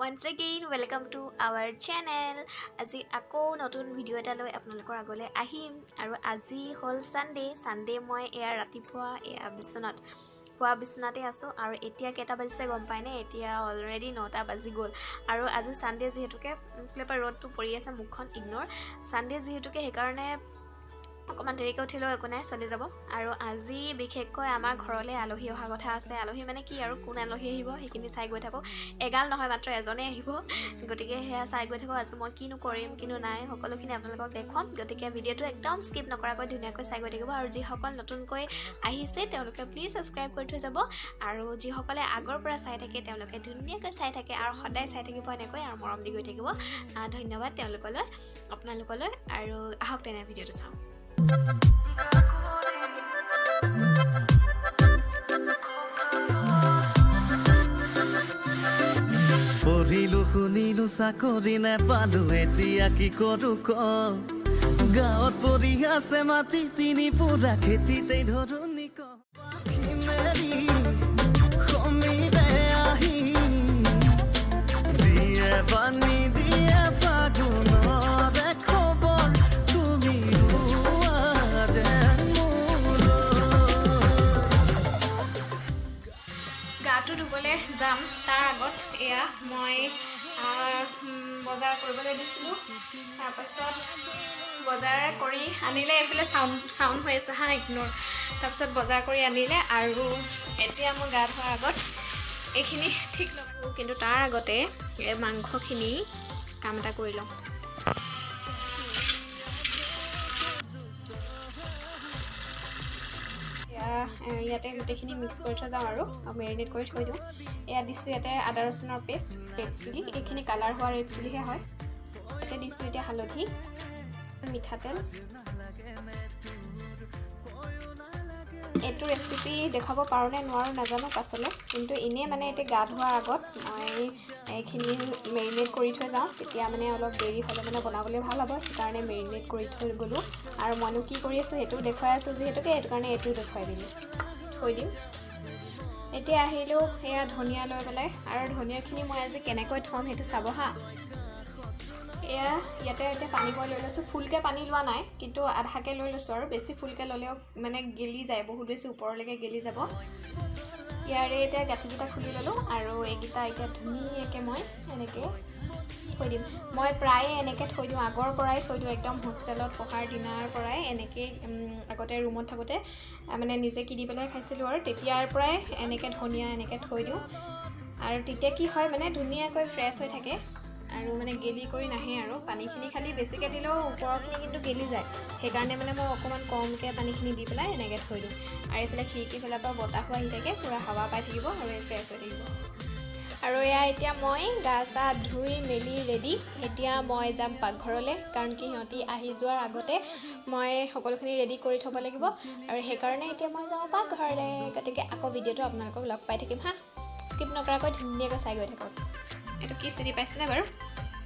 Once again welcome to our channel. আজি আকৌ নতুন ভিডিঅ' এটা লৈ আপোনালোকৰ আগলৈ আহিম আৰু আজি হ'ল ছানডে। ছানডে মই এয়া ৰাতিপুৱা এয়া বিচনাত শোৱা বিচনাতে আছোঁ আৰু এতিয়া কেইটা বাজিছে গম পায়নে? এতিয়া অলৰেডি 9টা বাজি গ'ল আৰু আজি ছানডে যিহেতুকে ফালৰ পৰা ৰ'দটো পৰি আছে মুখখন ইগন'ৰ। ছানডে যিহেতুকে সেইকাৰণে অকণমান দেৰিকৈ উঠিলেও একো নাই, চলি যাব। আৰু আজি বিশেষকৈ আমাৰ ঘৰলৈ আলহী অহা কথা আছে। আলহী মানে কি আৰু কোন আলহী আহিব সেইখিনি চাই গৈ থাকোঁ। এগাল নহয়, মাত্ৰ এজনেই আহিব। গতিকে সেয়া চাই গৈ থাকোঁ। আজি মই কিনো কৰিম কিনো নাই সকলোখিনি আপোনালোকক দেখুৱাম। গতিকে ভিডিঅ'টো একদম স্কিপ নকৰাকৈ ধুনীয়াকৈ চাই গৈ থাকিব। আৰু যিসকল নতুনকৈ আহিছে তেওঁলোকে প্লিজ ছাবস্ক্ৰাইব কৰি থৈ যাব আৰু যিসকলে আগৰ পৰা চাই থাকে তেওঁলোকে ধুনীয়াকৈ চাই থাকে আৰু সদায় চাই থাকিব এনেকৈ আৰু মৰম দি গৈ থাকিব। ধন্যবাদ তেওঁলোকলৈ, আপোনালোকলৈ। আৰু আহক তেনে ভিডিঅ'টো চাওঁ। পঢ়িলো শুনিলো চাকৰি নেপালো, এতিয়া কি কৰো ক? গাঁৱত পৰি আছে মাটি তিনি পুৰা, খেতিতেই ধৰো নিক পাখি মেলি সমীৰে আহি দিয়ে বানী দিয়ে ফাগুনৰে খবৰ, তুমি ৰোৱা যেন মোলৈ। গাটো ধুবলৈ যাম, তাৰ আগত এয়া মই বজাৰ কৰিবলৈ দিছিলোঁ। তাৰপাছত বজাৰ কৰি আনিলে। এইফালে চাউণ্ড চাউণ্ড হৈ আছে হা, ইগন'ৰ। তাৰপিছত বজাৰ কৰি আনিলে আৰু এতিয়া মই গা ধোৱাৰ আগত এইখিনি ঠিক লগাওঁ, কিন্তু তাৰ আগতে এই মাংসখিনি কাম এটা কৰি লওঁ। এয়া ইয়াতে গোটেইখিনি মিক্স কৰি থৈ যাওঁ আৰু মেৰিনেট কৰি থৈ দিওঁ। এয়া দিছোঁ ইয়াতে আদা ৰচুনৰ পেষ্ট, ৰেড চিলি, এইখিনি কালাৰ হোৱা ৰেড চিলিহে হয়। ইয়াতে দিছোঁ এতিয়া হালধি, মিঠাতেল। এইটো ৰেচিপি দেখুৱাব পাৰোঁ নে নোৱাৰোঁ নাজানো পাছলৈ, কিন্তু এনেই মানে এতিয়া গা ধোৱাৰ আগত মই এইখিনি মেৰিনেট কৰি থৈ যাওঁ, তেতিয়া মানে অলপ দেৰি হ'লে মানে বনাবলৈ ভাল হ'ব, সেইকাৰণে মেৰিনেট কৰি থৈ গ'লোঁ। আৰু মইনো কি কৰি আছোঁ সেইটোও দেখুৱাই আছোঁ যিহেতুকে, সেইটো কাৰণে এইটোও দেখুৱাই দিলোঁ, থৈ দিম। এতিয়া আহিলোঁ এয়া ধনিয়া লৈ পেলাই আৰু ধনিয়াখিনি মই আজি কেনেকৈ থ'ম সেইটো চাব হা। এয়া ইয়াতে এতিয়া পানী মই লৈ লৈছোঁ, ফুলকৈ পানী লোৱা নাই কিন্তু আধাকৈ লৈ লৈছোঁ আৰু বেছি ফুলকৈ ল'লেও মানে গেলি যায়, বহুত বেছি ওপৰলৈকে গেলি যাব। ইয়াৰে এতিয়া গাঁঠিকেইটা খুলি ল'লোঁ আৰু এইকেইটা এতিয়া ধুনীয়াকৈ মই এনেকৈ থৈ দিম। মই প্ৰায়ে এনেকৈ থৈ দিওঁ, আগৰ পৰাই থৈ দিওঁ, একদম হোষ্টেলত পঢ়াৰ দিনাৰ পৰাই এনেকৈ। আগতে ৰুমত থাকোঁতে মানে নিজে কিনি পেলাই খাইছিলোঁ আৰু তেতিয়াৰ পৰাই এনেকৈ ধনিয়া এনেকৈ থৈ দিওঁ। আৰু তেতিয়া কি হয় মানে ধুনীয়াকৈ ফ্ৰেছ হৈ থাকে আৰু মানে গেলি কৰি নাহে। আৰু পানীখিনি খালি বেছিকৈ দিলেও ওপৰৰখিনি কিন্তু গেলি যায়, সেইকাৰণে মানে মই অকণমান কমকৈ পানীখিনি দি পেলাই এনেকৈ থৈ দিওঁ। আৰু এইফালে খিৰিকী ফালৰ পৰা বতাহো আহি থাকে, পূৰা হাৱা পাই থাকিব আৰু ফ্ৰেছ হৈ থাকিব। আৰু এয়া এতিয়া মই গা চা ধুই মেলি ৰেডি। এতিয়া মই যাম পাকঘৰলৈ, কাৰণ কি সিহঁতি আহি যোৱাৰ আগতে মই সকলোখিনি ৰেডি কৰি থ'ব লাগিব আৰু সেইকাৰণে এতিয়া মই যাওঁ পাকঘৰলৈ। গতিকে আকৌ ভিডিঅ'টো আপোনালোকক লগ পাই থাকিম হা, স্কিপ নকৰাকৈ ধুনীয়াকৈ চাই গৈ থাকক। এইটো কি চিনি পাইছেনে বাৰু?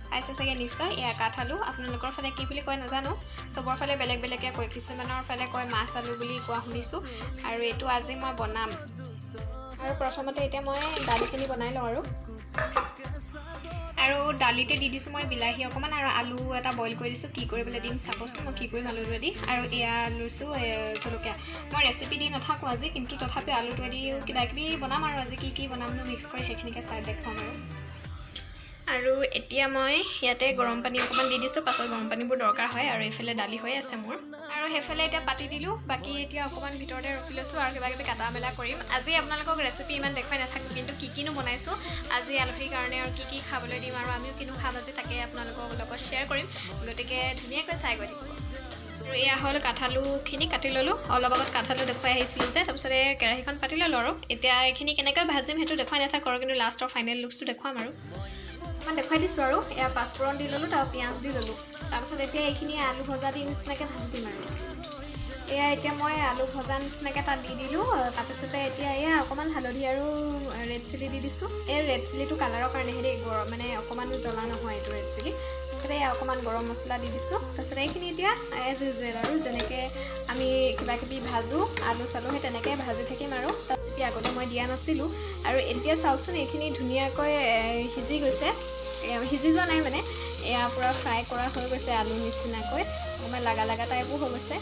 পাইছে চাগে নিশ্চয়। এয়া কাঠ আলু, আপোনালোকৰ ফালে কি বুলি কয় নাজানো, চবৰ ফালে বেলেগ বেলেগকৈ কয়। কিছুমানৰ ফালে কয় মাছ আলু বুলি কোৱা শুনিছোঁ। আৰু এইটো আজি মই বনাম। আৰু প্ৰথমতে এতিয়া মই দালিখিনি বনাই লওঁ আৰু দালিতে দি দিছোঁ মই বিলাহী অকণমান আৰু আলু এটা বইল কৰি দিছোঁ। কি কৰিবলৈ দিম চাবচোন মই কি কৰিম আলুটোৱেদি। আৰু এয়া লৈছোঁ জলকীয়া। মই ৰেচিপি দি নাথাকোঁ আজি, কিন্তু তথাপিও আলুটোৱেদিও কিবা কিবি বনাম আৰু আজি কি কি বনামনো মিক্স কৰি সেইখিনিকে চাই দেখুৱাম। আৰু এতিয়া মই ইয়াতে গৰম পানী অকণমান দি দিছোঁ, পাছত গৰম পানীবোৰ দৰকাৰ হয়। আৰু এইফালে দালি হৈ আছে মোৰ আৰু সেইফালে এতিয়া পাতি দিলোঁ। বাকী এতিয়া অকণমান ভিতৰতে ৰখি লৈছোঁ আৰু কিবা কিবি কাটা মেলা কৰিম। আজি আপোনালোকক ৰেচিপি ইমান দেখুৱাই নাথাকোঁ, কিন্তু কি কিনো বনাইছোঁ আজি আলহীৰ কাৰণে আৰু কি কি খাবলৈ দিম আৰু আমিও কিনো খাম আজি তাকে আপোনালোকৰ লগত শ্বেয়াৰ কৰিম। গতিকে ধুনীয়াকৈ চাই গৈ থাকিব। আৰু এয়া হ'ল কাঠআলুখিনি কাটি ল'লোঁ, অলপ আগত কাঠআলু দেখুৱাই আহিছিলোঁ যে। তাৰপিছতে কেৰাহীখন পাতি ল'লোঁ আৰু এতিয়া এইখিনি কেনেকৈ ভাজিম সেইটো দেখুৱাই নাথাকোঁ আৰু, কিন্তু লাষ্টৰ ফাইনেল লুকছটো দেখুৱাম আৰু অকণমান দেখুৱাই দিছোঁ। আৰু এয়া পাঁচফোৰণ দি ল'লোঁ, তাৰপৰা পিঁয়াজ দি ল'লোঁ, তাৰপিছত এতিয়া এইখিনি আলু ভজা দি নিচিনাকৈ ভাজি দিম। আৰু এয়া এতিয়া মই আলু ভজা নিচিনাকৈ তাত দি দিলোঁ। তাৰপিছতে এতিয়া এয়া অকণমান হালধি আৰু ৰেড চিলি দি দিছোঁ। এই ৰেড চিলিটো কালাৰৰ কাৰণেহে দেই, গৰম মানে অকণমানো জ্বলা নহয় এইটো ৰেড চিলি। তাৰপিছতে এয়া অকণমান গৰম মছলা দি দিছোঁ। তাৰপিছত এইখিনি এতিয়া এজ ইউজুৱেল আৰু যেনেকৈ আমি কিবা কিবি ভাজোঁ আলু চালু সেই তেনেকৈ ভাজি থাকিম। আৰু ৰেচিপি আগতে মই দিয়া নাছিলোঁ। আৰু এতিয়া চাওকচোন, এইখিনি ধুনীয়াকৈ সিজি গৈছে। সিজি যোৱা নাই, মানে এয়া পূৰা ফ্ৰাই কৰা হৈ গৈছে আলু নিচিনাকৈ, অকণমান লাগা লাগা টাইপো হৈ গৈছে।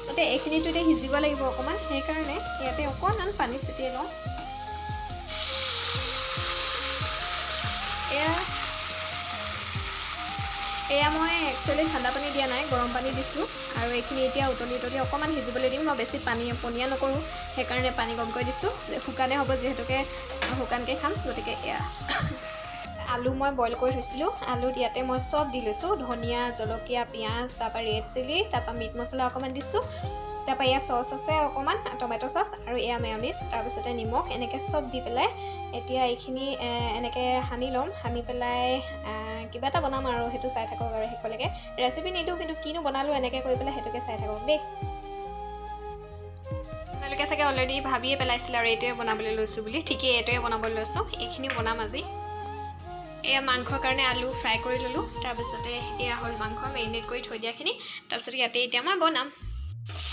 গতিকে এইখিনিতো এতিয়া সিজিব লাগিব অকণমান, সেইকাৰণে ইয়াতে অকণমান পানী ছটিয়াই লওঁ। এয়া এয়া মই একচুৱেলি ঠাণ্ডা পানী দিয়া নাই, গৰম পানী দিছোঁ। আৰু এইখিনি এতিয়া উতলি উতলি অকণমান সিজিবলৈ দিম। মই বেছি পানী পনীয়া নকৰোঁ, সেইকাৰণে পানী কমকৈ দিছোঁ। শুকানে হ'ব যিহেতুকে শুকানকৈ খাম। গতিকে এয়া আলু মই বইল কৰি থৈছিলোঁ। আলুত ইয়াতে মই চব দি লৈছোঁ, ধনিয়া, জলকীয়া, পিঁয়াজ, তাৰপৰা ৰেড চিলি, তাৰপৰা মিট মছলা অকণমান দিছোঁ, তাৰপৰা এয়া চচ আছে অকণমান, টমেট' চচ, আৰু এয়া মেয়নিজ, তাৰপিছতে নিমখ, এনেকৈ চব দি পেলাই এতিয়া এইখিনি এনেকৈ সানি ল'ম। সানি পেলাই কিবা এটা বনাম আৰু সেইটো চাই থাকক আৰু শেষলৈকে। ৰেচিপি নিদিওঁ, কিন্তু কিনো বনালোঁ এনেকৈ কৰি পেলাই সেইটোকে চাই থাকক দেই। আপোনালোকে চাগে অলৰেডি ভাবিয়ে পেলাইছিলে আৰু এইটোৱে বনাবলৈ লৈছোঁ বুলি। ঠিকেই, এইটোৱে বনাবলৈ লৈছোঁ, এইখিনিও বনাম আজি। এয়া মাংসৰ কাৰণে আলু ফ্ৰাই কৰি ল'লোঁ। তাৰপিছতে এয়া হ'ল মাংস মেৰিনেট কৰি থৈ দিয়াখিনি। তাৰপিছত ইয়াতে এতিয়া মই বনাম।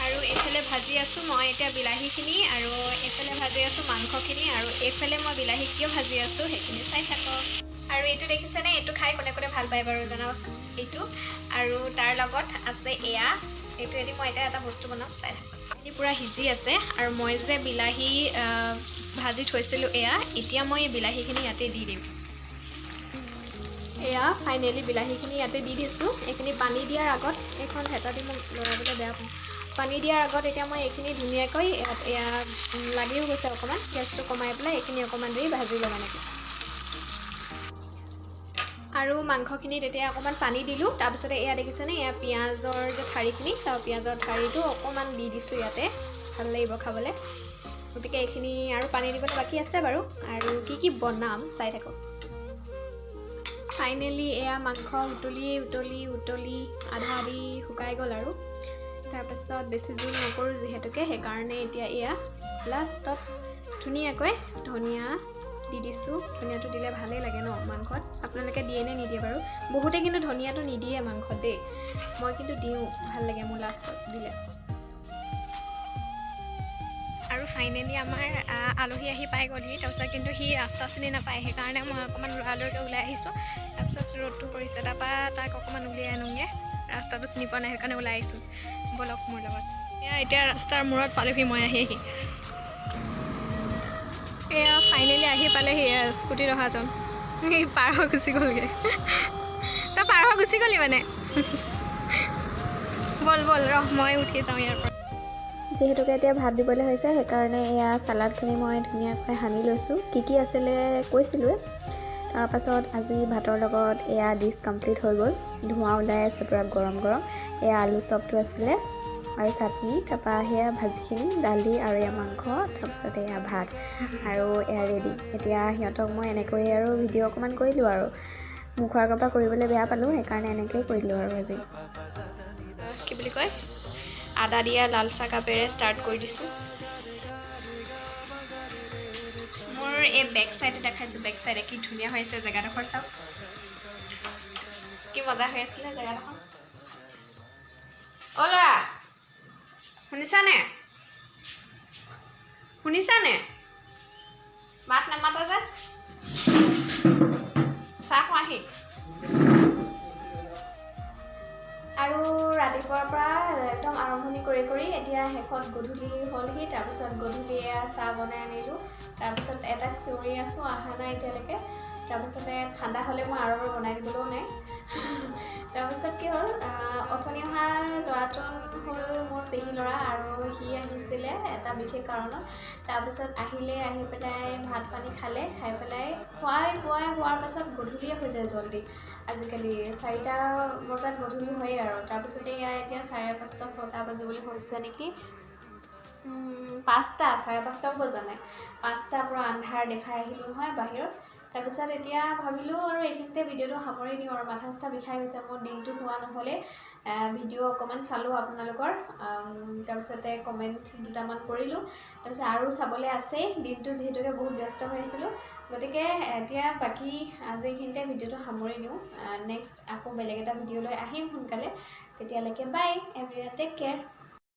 আৰু এইফালে ভাজি আছোঁ মই এতিয়া বিলাহীখিনি, আৰু এইফালে ভাজি আছোঁ মাংসখিনি, আৰু এইফালে মই বিলাহী কিয় ভাজি আছোঁ সেইখিনি চাই থাকক। আৰু এইটো দেখিছেনে? এইটো খাই কোনে কোনে ভাল পায় বাৰু জনাবচোন এইটো। আৰু তাৰ লগত আছে এয়া, এইটোৱেদি মই এতিয়া এটা বস্তু বনাম, চাই থাকক। এইখিনি পূৰা সিজি আছে। আৰু মই যে বিলাহী ভাজি থৈছিলোঁ এয়া, এতিয়া মই এই বিলাহীখিনি ইয়াতে দি দিম। এয়া ফাইনেলি বিলাহীখিনি ইয়াতে দি দিছোঁ। এইখিনি পানী দিয়াৰ আগত, এইখন হেতা দি মই লৰাবলৈ বেয়া পাওঁ, পানী দিয়াৰ আগত এতিয়া মই এইখিনি ধুনীয়াকৈ ইয়াত, এয়া লাগিও গৈছে অকণমান, গেছটো কমাই পেলাই এইখিনি অকণমান দেৰি ভাজি ল'ম এনেকৈ। আৰু মাংসখিনিত এতিয়া অকণমান পানী দিলোঁ। তাৰপিছতে এয়া দেখিছেনে, এয়া পিঁয়াজৰ যে ঠাৰিখিনি, তাৰ পিঁয়াজৰ ঠাৰিটো অকণমান দি দিছোঁ ইয়াতে, ভাল লাগিব খাবলৈ। গতিকে এইখিনি আৰু পানী দিবলৈ বাকী আছে বাৰু। আৰু কি কি বনাম চাই থাকক। ফাইনেলি এয়া মাংস উতলি উতলি উতলি আধা আধি শুকাই গ'ল। আৰু তাৰপাছত বেছি জোল নকৰোঁ যিহেতুকে, সেইকাৰণে এতিয়া এয়া লাষ্টত ধুনীয়াকৈ ধনিয়া দি দিছোঁ। ধনিয়াটো দিলে ভালেই লাগে ন মাংসত? আপোনালোকে দিয়ে নে নিদিয়ে বাৰু? বহুতে কিন্তু ধনিয়াটো নিদিয়ে মাংসত দেই, মই কিন্তু দিওঁ, ভাল লাগে মোৰ লাষ্টত দিলে। আৰু ফাইনেলি আমাৰ আলহী আহি পাই গ'লহি। তাৰপিছত কিন্তু সি ৰাস্তা চিনি নাপায়, সেইকাৰণে মই অকণমান লৰালৰিকৈ ওলাই আহিছোঁ। তাৰপিছত ৰ'দটো পৰিছে, তাৰপৰা তাক অকণমান উলিয়াই আনোগৈ। ৰাস্তাটো চিনি পোৱা নাই, সেইকাৰণে ওলাই আহিছোঁ। ব'লক মোৰ লগত। এয়া এতিয়া ৰাস্তাৰ মূৰত পালোহি মই আহি আহি। এয়া ফাইনেলি আহি পালেহি। এয়া স্কুটিত অহাজন সি পাৰ হৈ গুচি গ'লগৈ। তই পাৰ হৈ গুচি গ'লি মানে? ব'ল ব'ল, ৰহ, মই উঠি যাওঁ ইয়াৰ পৰা। যিহেতুকে এতিয়া ভাত দিবলৈ হৈছে, সেইকাৰণে এয়া চালাডখিনি মই ধুনীয়াকৈ সানি লৈছোঁ। কি কি আছিলে কৈছিলোঁৱে। তাৰপাছত আজি ভাতৰ লগত এয়া ডিছ কমপ্লিট হৈ গ'ল। ধোঁৱা ওলাই আছে পূৰা গৰম গৰম। এয়া আলু চপটো আছিলে আৰু চাটনি, তাৰপৰা সেয়া ভাজিখিনি, দালি আৰু এয়া মাংস, তাৰপিছত এয়া ভাত আৰু এয়া ৰেডি। এতিয়া সিহঁতক মই এনেকৈয়ে আৰু ভিডিঅ' অকণমান কৰিলোঁ আৰু মুখৰ আগৰ পৰা কৰিবলৈ বেয়া পালোঁ, সেইকাৰণে এনেকৈয়ে কৰিলোঁ আৰু আজি। কি বুলি কয়, আদা দিয়া লাল চাহ কাপেৰে ষ্টাৰ্ট কৰি দিছোঁ। মোৰ এই বেক চাইডে দেখাইছোঁ, বেক চাইডে কি ধুনীয়া হৈ আছে জেগাডোখৰ, চাওক কি মজা হৈ আছিলে জেগাডোখৰ। অ' ল'ৰা, শুনিছানে? শুনিছানে? মাত নামাতা যে? চাহ খোৱাহি। আৰু ৰাতিপুৱাৰ পৰা একদম আৰম্ভণি কৰি কৰি এতিয়া শেষত গধূলি হ'লহি। তাৰপিছত গধূলি এয়া চাহ বনাই আনিলোঁ। তাৰপিছত এটাক চিঞৰি আছোঁ, অহা নাই এতিয়ালৈকে। তাৰপিছতে ঠাণ্ডা হ'লে মই আৰু এবাৰ বনাই দিবলৈও নাই। তাৰপিছত কি হ'ল, অথনি অহা ল'ৰাজন হ'ল মোৰ পেহী ল'ৰা আৰু সি আহিছিলে এটা বিশেষ কাৰণত। তাৰপিছত আহিলে, আহি পেলাই ভাত পানী খালে, খাই পেলাই খোৱাই বোৱাই হোৱাৰ পাছত গধূলিয়ে হৈ যায় জল্দি। আজিকালি 4টা বজাত গধূলি হয়েই আৰু। তাৰপিছতে এয়া এতিয়া 5:30, 6টা বাজিবলৈ হৈছে নেকি, 5টা, 5:30ও বজা নাই, 5টা। পূৰা আন্ধাৰ দেখাই আহিলোঁ নহয় বাহিৰত। তাৰপিছত এতিয়া ভাবিলোঁ আৰু এইখিনিতে ভিডিঅ'টো সামৰি দিওঁ আৰু মাথা চাথা বিষাই গৈছে মোৰ, দিনটো শোৱা নহ'লে। ভিডিঅ' অকণমান চালোঁ আপোনালোকৰ, তাৰপিছতে কমেণ্ট দুটামান কৰিলোঁ, তাৰপিছত আৰু চাবলৈ আছেই, দিনটো যিহেতুকে বহুত ব্যস্ত হৈ আছিলোঁ। গতিকে এতিয়া বাকী আজি এইখিনিতে ভিডিঅ'টো সামৰি দিওঁ। নেক্সট আকৌ বেলেগ এটা ভিডিঅ' লৈ আহিম সোনকালে। তেতিয়ালৈকে বাই এভৰিৱান, টেক কেয়াৰ।